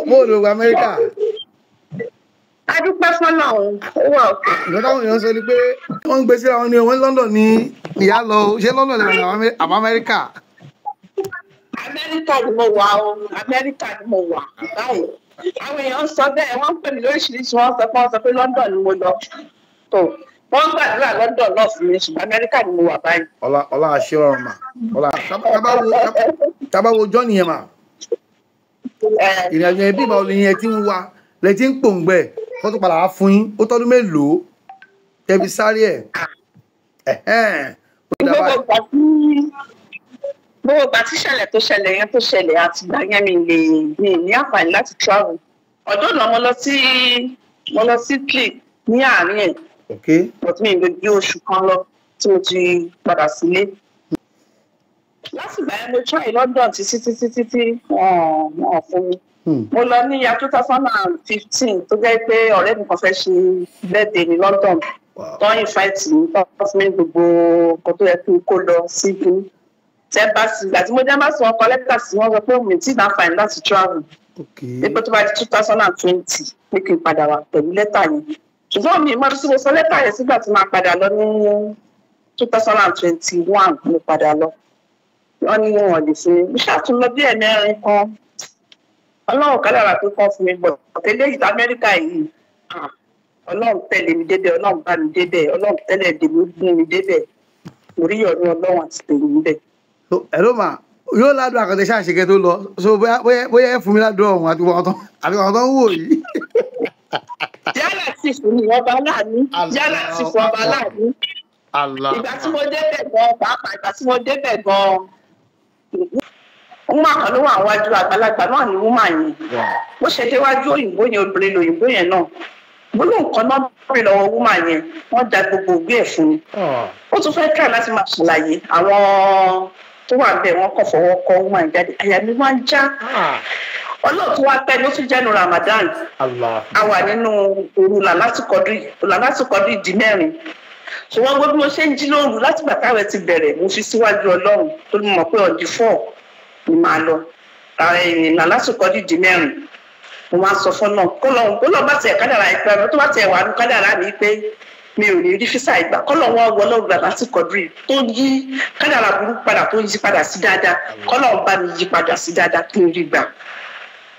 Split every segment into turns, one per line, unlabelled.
Bó ló wọ Amẹ́ríkà?
A dúpẹ́ fọ́lọ́run, ó wà òkè.
Nǹkan táwọn èèyàn sọ ni pé wọ́n ń gbé síra wọn ní wọ́n ní London ní ìyá lọ, ṣé London lè wà ní àbá Amẹ́ríkà?
Amẹ́ríkà ni mo wà o, Amẹ́ríkà ni mo wà báyìí. Àwọn èèyàn ń sọ bẹ́ẹ̀, wọ́n ń pè mí lóríṣiríṣi, wọ́n sọ pé London ni mo lọ. Tó wọ́n ń gbàdúrà London náà fún mi, ṣùgbọ́n Amẹ́ríkà ni mo wà báyìí.
Ọlá ọlá àṣẹ ọ̀rọ̀ mà. Ọlá tábà wo jọ́ nìyẹn mà. Ìrìnàjò yẹn bí ìgbà wo ni ẹ ti ń wá lẹ ti ń pòǹgbẹ kó tó padà wá fún yín, ó tọ́dún mélòó tẹbi sáré ẹ̀? Ó dà báyìí.
Gbogbo ìgbà tí ìṣẹ̀lẹ̀ tó ṣẹlẹ̀ yẹn tó ṣẹlẹ̀ àti ìgbà yẹn mi lè mi ní àǹfààní láti travel. Ọdún náà mo lọ sí Italy ní àárín ẹ̀. But mi lè ju oṣù kan lọ tí mo ti padà sílé. Láti ìgbà yẹn mo try London títí títí títí wọ́n fún mi. Mo lọ ní ya 2015 tó jẹ́ pé ọ̀rẹ́ mi kan fẹ́ ṣe birthday ní London. Tó ń invite mi, tó fún mi gbogbo nǹkan tó yẹ kí n kó lọ sí kí. Tẹ́mbàsì ìgbà tí mo dé bá sọ ọkọ lẹ́tà sí wọ́n sọ pé mi tí náà fàìn láti travel. Pé tó bá di 2020 pé kí n padà wá pẹ̀lú lẹ́tà yẹn. Ṣùgbọ́n mi mọ́ bí mo sọ lẹ́tà yẹn sígbà tí màá padà lọ ní 2021 mo padà lọ. Wọ́n ní wọn lè fún mi. Mo ṣàtúnlọ bí ẹ̀mẹ́rin kan. Ọlọ́run kádàrá tó kọ́ fún mi bọ̀ tẹ́lẹ̀ ìlú Amẹ́ríkà yìí. Ọlọ́run tẹ̀lé mi débẹ̀, Ọlọ́run bá mi débẹ̀, Ọlọ́run tẹ̀lé mi gún mi débẹ̀. Mo rí ọ̀run Ọlọ́run àti tèmi níbẹ̀.
Hello ma, yóò ládùn àkàtẹ ṣàṣekẹ tó lọ, so bóyá ẹ fún mi ládùn ọ̀hún àti wọn tó ń wò yìí.
Yálà ti fún mi ọba láàánú, yálà ti fún ọba láàánú. Ìgbà tí mo débẹ̀ gan, pàápàá ìgbà tí mo débẹ̀ gan, wúmà kan ló wà wájú àgbàlagbà náà ni wúmà yẹn. Bó ṣe déwájú òyìnbó yẹn, obìnrin lòyìnbó yẹn náà. Gbólóhùn kan náà bẹ̀rẹ̀ lọ́wọ́ wúmà yẹn, wọ́n da gbogbo ògbé ẹ̀ fún mi. Ó tún fẹ́ try láti máa ṣàlàyé àwọn tó wà bẹ́ẹ̀, wọ́n kàn fọwọ́ kọ́ wúmà yẹn jáde. Àyà mi wá ń já. Ọlọ́run tó wá pẹ́ ló tún jẹ́nu Ramadan. A wà nínú òru Làlátìkọ́dún ìdí mẹ́rin. Ṣùgbọ́n gbogbo bí mo ṣe ń jí lóru láti gbà táwẹ̀ ti bẹ̀rẹ̀, mo fi síwájú Ọlọ́run tó mọ̀ pé ọ̀dí 4 ni màá lọ. Làlátìkọ́dún ìdí mẹ́rin. Mo máa sọ fún náà kó lọ́n bá tiẹ̀ kádàrá ìpẹ́ tó bá tiẹ̀ wà ní kádàrá mi pé mi ò ní rí físà ìgbà kọ́lọ̀ wọn wọ lọ́rùn Làlátìkọ́dún tó yí kádàrá burúkú padà tó yí padà sí dáadáa, kọ́lọ̀ bá mi yí padà sí dáadáa kí n rí gbà.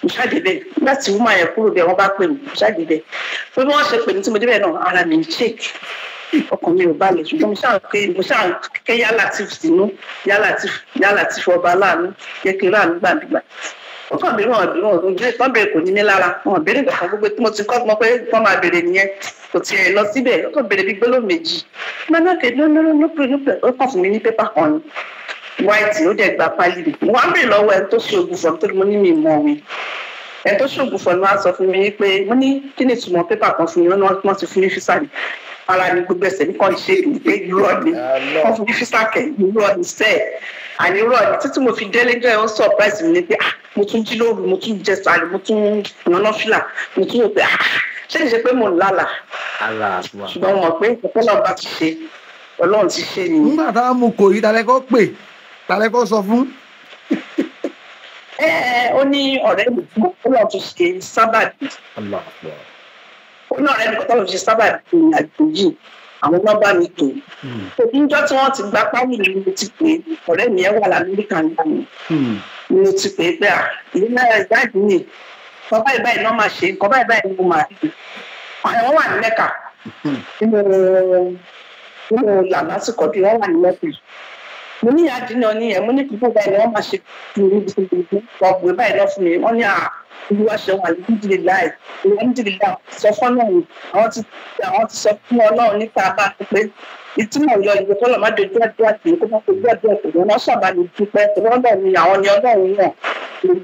Mo ṣáàdé bẹ́ẹ̀ nígbà tí wúmọ̀ yẹn kúrò bẹ́ẹ̀ wọ́n bá pè mí, mo ṣáàdé bẹ́ẹ̀ pé bí wọ́n ṣe pè mí tí mo débẹ̀ náà ara mi ń ṣèkì, ọkàn mi ò balẹ̀, ṣùgbọ́n mo ṣáà ké yálà tí sínú yálà tí ọba aláàánú yẹ kí n ráàánú gbàgbà. Wọ́n kàn béèrè wọn béèrè wọn béèrè kò ní mí lára, wọn béèrè nǹkan gbogbo tí mo ti kọ́ mọ̀ pé wọ́n máa béèrè nìyẹn, kò tiẹ̀ lọ síbẹ̀, wọ́n kàn béèrè bí gbólóhùn méjì. Mọ́nàkè lónìí ó kàn fún mi ní pépà kan ni white, ó dẹ̀ gba pálí mi. Mo wá ń béèrè lọ́wọ́ ẹni tó ṣe ògùn fọ̀ nítorí mo ní mi mọ̀ mi. Ẹni tó ṣe ògùn fọ̀ ni wọ́n á sọ fún mi pé mo ní kí ni ìtumọ̀ pépà kan fún mi, wọ́n ti fún mi físà ni. Ara mi gbogbo ẹsẹ̀ nìkan ṣe ìgbé irọ́ ni, wọ́n fún mi físà kẹ̀ irọ́ ni sẹ́ẹ̀. Àní irọ́ ni títí mo fi délé jẹ́ ó surprise mi ni pé mo tún jí lóru, mo tún jẹ sàlẹ̀, mo tún yànnà fìlà, mo tún wò pé ṣé kìí ṣe pé mò ń lálàá. Ṣùgbọ́n mo mọ̀ pé Ọlọ́run bá ti ṣe, Ọlọ́run ti ṣe nìyẹn.
Nígbà táwọn mú kò yí talẹ́kọ́ pè talẹ́kọ́ sọ fún.
Ó ní ọ̀rẹ́ mi Ọlọ́run ti ṣe sábàbí. Ó ní ọ̀rẹ́ mi Ọlọ́run ti ṣe sábàbí ìrìnàjò yìí, àwọn nọ́mbà mi tò. Níjọ́ tí wọ́n ti gba pálí mi mo ti pè ọ̀rẹ́ mi ẹ̀ wà l'Amẹ́ríkà nígbà mi. Mo ti pè é pé à ìlú náírà ìdájú ni nǹkan báyìí báyìí náà máa ṣe, nǹkan báyìí báyìí ni mo máa ṣe. Àwọn wà ní Mẹ́kà nínú Làlátìkọ́dún, wọ́n wà ní Mẹ́kà. Mo ní ìyá àdínà ní ẹ̀, mo ní kíkó báyìí ni wọ́n máa ṣe ọ̀gbìn báyìí lọ fún mi. Wọ́n ní à Olúwa ṣe wà alhamdulilayi alhamdulilayi sọ fún Ọlọ́run, àwọn ti sọ fún Ọlọ́run nípa bá pé ìtumọ̀ yọ ìwé kọ́lọ̀ má dojú àdúrà tì í kó má dojú àdúrà tì í, wọ́n sábà ní dúpẹ́ tọ́lọ́ ni àwọn ni Ọlọ́run yàn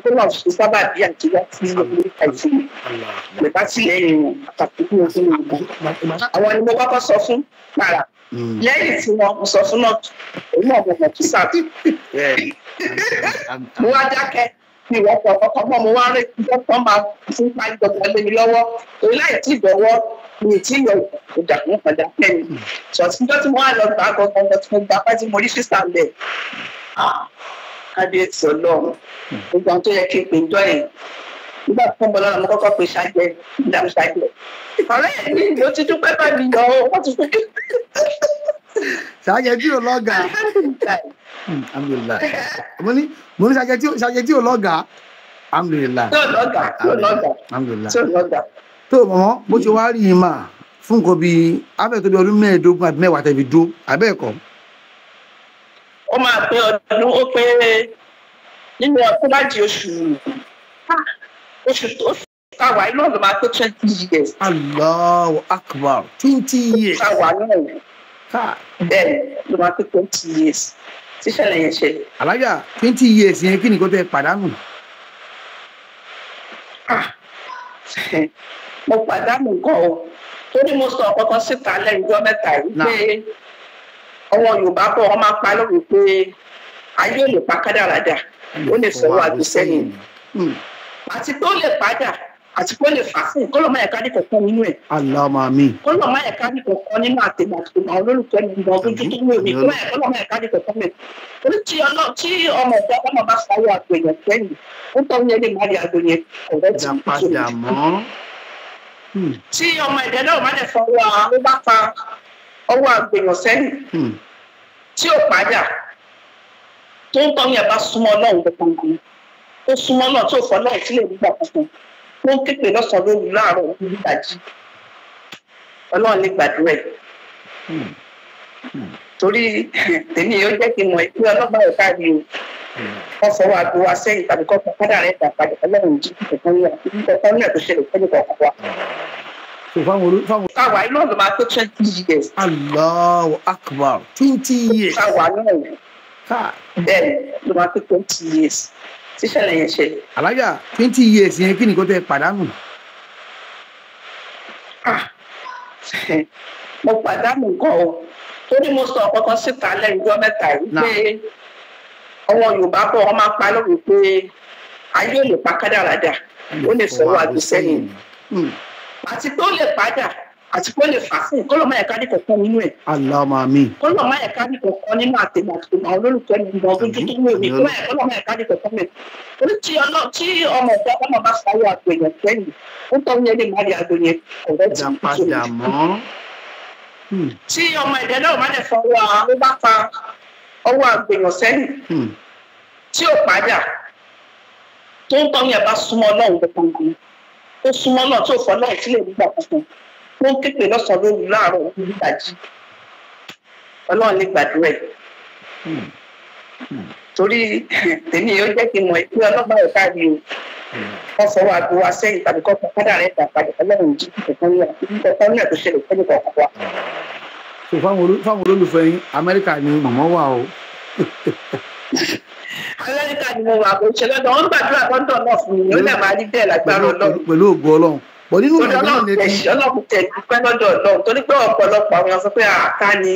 tó lọ sí sábà bí àtijọ́ tí Amẹ́ríkà ìfún mi bá sílẹ̀ wọn àtàkùn fún mi. Àwọn ni mo kọ́kọ́ sọ fún para lẹ́yìn tí wọ́n sọ fún náà òun náà mo mọ̀ tó sáà. Mo wá dákẹ́ mi wọ́pọ̀ ọkọ̀ mọ́, mo wá rí ìjọ kan máa fún pálí gbọ̀ngàn lé mi lọ́wọ́ torí láì tí ìdọ̀wọ́ mi tí yọ ìjà fún padà pẹ́ mi. Ṣọ̀túnjọ́ tí mo wá lọ gbà gangan tí mo gbà pẹ́ tí mo rí sísà lẹ̀ kábíyèsí Ọlọ́run gbogbo àwọn tó yẹ kí n pè ń jọ yẹn Nígbà tó ń bọ̀ lọ́nà mo kọ́kọ́ pe ṣáájẹ ìdààmú ṣáájẹ. Ọ̀rẹ́ mi ló ti dúpẹ́ bá mi yọ ọ́, wọ́n ti fún mi.
Ṣáájẹ tí ò lọ́gàá. Alhamdulillah. Mo ní ṣáájẹ tí ò lọ́gàá. Alhamdulillah.
Tí ò lọ́gàá, tí ò lọ́gàá.
Alhamdulillah.
Tí ò lọ́gàá.
Tó mọ̀mọ́ bó ṣe wá rí yìí mà fún nǹkan bíi abẹ́ tó bí ọdún 15 àbí 10 tẹ̀bi dó abẹ́ ẹ̀kọ́.
Ó máa pé ọdún ó pé nínú ọdún láti oṣù táwa iná ló máa pé 20 years.
Allahu Akbar, 20 years.
Táwa náà bẹ́ẹ̀ ló máa pé 20 years tíṣẹ̀lẹ̀ yẹn ṣẹlẹ̀.
Alájà 20 years yẹn kí ni kò tẹ́ pàdánù?
Mo pàdánù gan o, torí mo sọ ọ̀kọ̀ọ̀kan síta lẹ́yìn ọjọ́ mẹ́ta yìí pé àwọn Yorùbá bọ̀ wọ́n máa pa lórí pé ayé ò lè pa kádàrá dà, ó lè fọwọ́ àgbo sẹ́yìn. Àti pé ó lè padà, àti pé ó lè fà fún kọ́lọ̀ máa ẹ̀ka ní kankan nínú ẹ̀.
Allahumma amin.
Kọ́lọ̀ máa ẹ̀ka ní kankan nínú àtẹ̀mọ̀ àtẹ̀mọ̀ àwọn olólùfẹ́ mi gan ojú tó wù mí. Kọ́lọ̀ máa ẹ̀ka ní kankan mẹ́. Torí tí ọmọ ọ̀gá ọmọ bá fọwọ́ àgbo yẹn sẹ́yìn, ó tọ́ yẹn lè má rí àgbo yẹn ọ̀rẹ́ tí
padà mọ́.
Tí ọmọ ẹ̀dẹ́ náà má lè fọwọ́ ó bá fa ọwọ́ àgbo yẹn sẹ́yìn, tí ò padà, tó ń tọ́ yẹn bá súnmọ́ Ọlọ́run gbọ̀ngàn, ó súnmọ́ náà tó fọ́ náà sílẹ̀ nígbà kankan, ó ń képe lọ́sàn-án lóru láàárọ̀ nígbàjí, Ọlọ́run lè gbàdúrà ẹ̀. Torí tèmi yóò jẹ́ kí n mọ̀ pé ọlọ́gbà ọ̀tá ni o, wọ́n fọwọ́ àgbo wa sẹ́yìn tàbí kọ́ fún kádà rẹ̀ padà Ọlọ́run jí kankan ní kankan ní ẹ̀kọ́ ṣẹlẹ̀ fẹ́ẹ́ kọ̀ọ̀kan wa. Táwa iná ló máa tó 20 years.
Allahu Akbar, 20 years.
Táwa náà bẹ́ẹ̀ ló máa tó 20 years tíṣẹ̀lẹ̀ yẹn ṣẹlẹ̀.
Alájà 20 years yẹn kí ni kò tẹ́ pàdánù?
Mo pàdánù gan o, torí mo sọ ọ̀kọ̀ọ̀kan síta lẹ́yìn ọjọ́ mẹ́ta yìí pé àwọn Yorùbá bọ̀ wọ́n máa pa lórí pé ayé ò lè pa kádàrá dà, ó lè fọwọ́ àgbo sẹ́yìn. Àti pé ó lè padà, àti pé ó lè fà fún kọ́lọ̀ máa ẹ̀ka ní kankan nínú ẹ̀.
Allahumma amin.
Kọ́lọ̀ máa ẹ̀ka ní kankan nínú àtẹ̀mọ̀ àtẹ̀mọ̀ àwọn olólùfẹ́ mi gan ojú tó wù mí. Kọ́lọ̀ máa ẹ̀ka ní kankan mẹ́. Torí tí ọmọ ọ̀gá ọmọ bá fọwọ́ àgbo yẹn sẹ́yìn, ó tọ́ yẹn lè má rí àgbo yẹn ọ̀rẹ́ tí
padà mọ́.
Tí ọmọ ẹ̀dẹ́ náà má lè fọwọ́ ó bá fa ọwọ́ àgbo yẹn sẹ́yìn, tí ò padà, tó ń tọ́ yẹn bá súnmọ́ Ọlọ́run gbọ̀ngàn, ó súnmọ́ náà tó fọ́ náà sílẹ̀ nígbà kankan, ó ń képe lọ́sàn-án lóru láàárọ̀ nígbàjí, Ọlọ́run lè gbàdúrà ẹ̀. Torí tèmi yóò jẹ́ kí n mọ̀ pé ọlọ́gbà ọ̀tá ni o, wọ́n fọwọ́ àgbo wa sẹ́yìn tàbí kọ́ fún kádà rẹ̀ dà padà Ọlọ́run jí kankan ní ẹ̀kọ́ ṣẹlẹ̀ fẹ́ẹ́ kọ̀ọ̀kan wa.
So fáwọn olólùfẹ́ yín, Amẹ́ríkà ni màmá wà o.
Amẹ́ríkà ni mo wà, kò ṣe lọ́dọ̀ wọn gbàdúrà lọ́dọ̀ náà fún mi, ó lè máa rí bẹ́ẹ̀ lágbára Ọlọ́run.
Pẹ̀lú ògo Ọlọ́run. Bọ̀ nínú
Ọlọ́run tẹ̀ dúpẹ́ lọ́dọ̀ Ọlọ́run torí pé ọ̀pọ̀lọpọ̀ àwọn sọ pé àká ni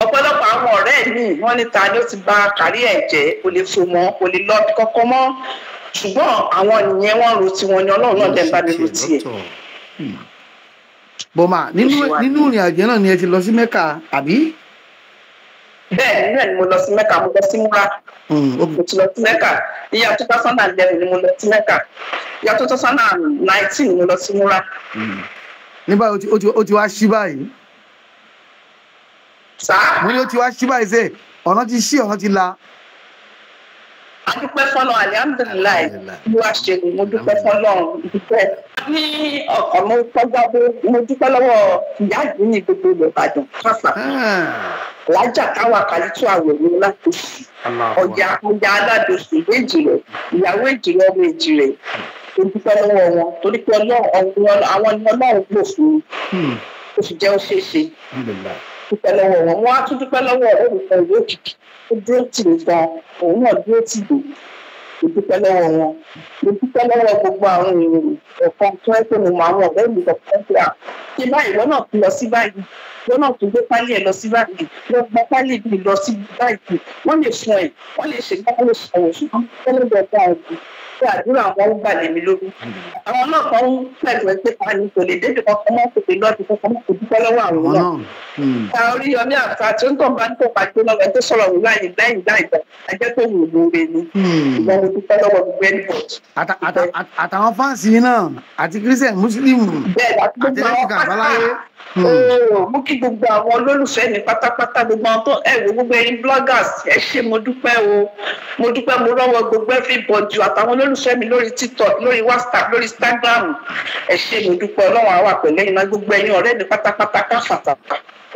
ọ̀pọ̀lọpọ̀ àwọn ọ̀rẹ́ mi wọ́n ní ta ni ó ti ba kárí ẹ̀ jẹ́, kò lè fò mọ́, kò lè lọ kọ́kọ́ mọ́, ṣùgbọ́n àwọn nìyẹn wọ́n ro tiwọn ni Ọlọ́run náà dẹ̀ ń bá mi ro tiẹ̀.
Bọ̀mà nínú ìrìn àjò náà ni ẹ ti lọ sí Mẹ́kà àbí?
Bẹ́ẹ̀ nínú ẹ̀ ni mo lọ sí Mẹ́kà, mo lọ sí Múra. Mo ti lọ sí Mẹ́kà ìyá 2011 ni mo lọ sí Mẹ́kà, ìyá 2019 ni mo lọ sí Múra.
Ní báyìí ó ti wá ṣí báyìí.
Sáà.
Mo ní ó ti wá ṣí báyìí sẹ́, ọ̀nà ti ṣí, ọ̀nà ti la.
A dúpẹ́ fọ́lọ́run, alihamdulilayi, bí wàá ṣe ni mo dúpẹ́ fọ́lọ́run, dúpẹ́. Ní ọkàn mo tọ́gbà mo dúpẹ́ lọ́wọ́ ìyá yìí ní gbogbo ilẹ̀ Ìbàdàn káfà. Lájà táwa kàlítù àwẹ̀ ní Ládòsù. Ọjà Aládòsù èjì rẹ̀, ìyàwó èjì rẹ̀, ọmọ èjì rẹ̀. Mo dúpẹ́ lọ́wọ́ wọn torí pé àwọn ni Ọlọ́run lò fún mi. Ó sì jẹ́ ó ṣeé ṣe. Dúpẹ́ lọ́wọ́ wọn. Wọ́n á tún dúpẹ́ lọ́wọ́ ọ̀rẹ́ mi kan ìlú Òkìkí. Ó dúró tì mí gan, òun náà dúró tì mí. Mo dúpẹ́ lọ́wọ́ wọn. Mo dúpẹ́ lọ́wọ́ gbogbo àwọn èèyàn ọ̀kan tó ẹ́ pé mo mọ àwọn ọ̀rẹ́ mi kọ̀ọ̀kan pé à ṣe báyìí ìwọ náà tún lọ sí báyìí, ìwọ náà tún gbé pálí ẹ̀ lọ sí báyìí, lọ gba pálí mi lọ sí báyìí. Wọ́n lè fún ẹ̀, wọ́n lè ṣe gbá, wọ́n lè ṣàwọ̀ ṣùgbọ́n wọ́n lè gbọ́ ọ̀gá ọ̀gbìn. Pé àdúrà wọn ń gbà lé mi lórí. Àwọn náà kan ń pẹ̀lú ẹ pé ta ni kò lè débi kankan mọ́, kò lè lọ́ọ̀dì kankan mọ́, kò dúpẹ́ lọ́wọ́ àwọn
Àwọn
náà.
náà.
Ta Oríyọmí àti tó ń tàn bá ń tó pàṣẹ lọ́wọ́ ẹ tó sọ̀rọ̀ wù láyìn lẹ́yìn láìpẹ́, ajẹ́ tó wù lóore ni. Ìgbà mo dúpẹ́ lọ́wọ́ gbogbo ẹnìbọ̀dì.
Àtàwọn fáǹsì yín náà àti Christian, Muslim
Bẹ́ẹ̀ ni, àti
àti
gbogbo àwọn
ẹlẹ́sìn àbáláyé.
Ooo, mú kí gbogbo àwọn olólùfẹ́ mi pátápátá, gbogbo àwọn tó ẹ wo, gbogbo ẹ̀yin bloggers, ẹ ṣé, mo dúpẹ́ o, mo dúpẹ́, mo rọ́wọ́ gbogbo everybody, àtàwọn olólùfẹ́ mi lórí TikTok, lórí WhatsApp, lórí Instagram, ẹ ṣé, mo dúpẹ́. Ọlọ́run á wà pẹ̀lú ẹ̀yin náà. Gbogbo ẹ̀yin ọ̀rẹ́ mi pátápátá káfàtà,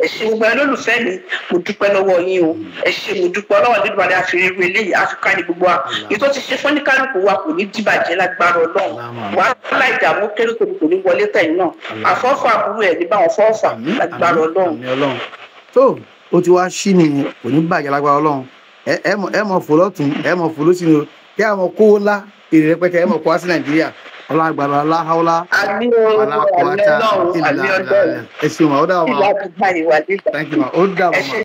ẹ ṣé. Gbogbo ẹ̀yin olólùfẹ́ mi, mo dúpẹ́ lọ́wọ́ yín o, ẹ ṣé, mo dúpẹ́. Ọlọ́run nínú àdé àfihàn eléyìí àfikà ní gbogbo wa, èyí tó ti ṣe fún oníkálukú wa kò ní dìbàjẹ́ lágbára Ọlọ́run. Wàhálà, ìdààmú kéré tóbi kò ní wọlé tẹ̀yìn náà. Àfọ́fà àbúrò ẹ̀ ní báwọn fọ́fà lágbára Ọlọ́run.
Àmín Ọlọ́run. Tó o ti wá sí nìyẹn, kò ní bàjẹ́ lágbára Ọlọ́run. Ẹ mọ̀ fò lọ́tún, ẹ mọ̀ fò lósì ni o, kí àwọn kówó ńlá, èrè rẹpẹtẹ, ẹ mọ̀ kó wá sí Nàìjíríà. Ọlọ́run àgbàdo aláhàólá
Àmín o, àmín Ọlọ́run, àmín Ọlọ́run.
Ẹ ṣeun, ó dà wọ́n.
Ìlà àdúgbò ìwà dídà.
Thank you ma, ó dà
Ẹ
wọ́n ma.
ṣé.